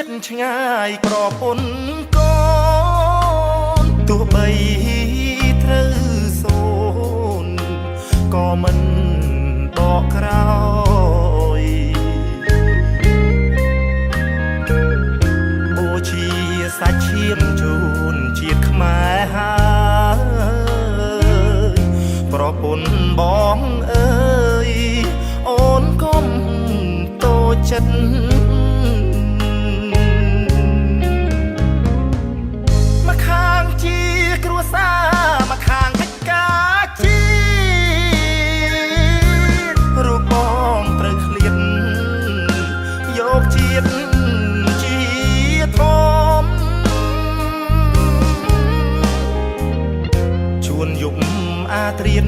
លឆ្ងាយប្រពន្ធកូនទោះបីត្រូវសូនក៏មិនបកក្រោយបូជាសាច់ឈាមជូនជាតិខ្មែរហើយប្រពន្ធបងអើយអូនកុំតូចចិត្ត មកខាងជាគ្រួសារមកខាងកិច្ចការជាតិរូបបងត្រូវឃ្លាតយកជាតិជាធំជួនយប់អាត្រៀន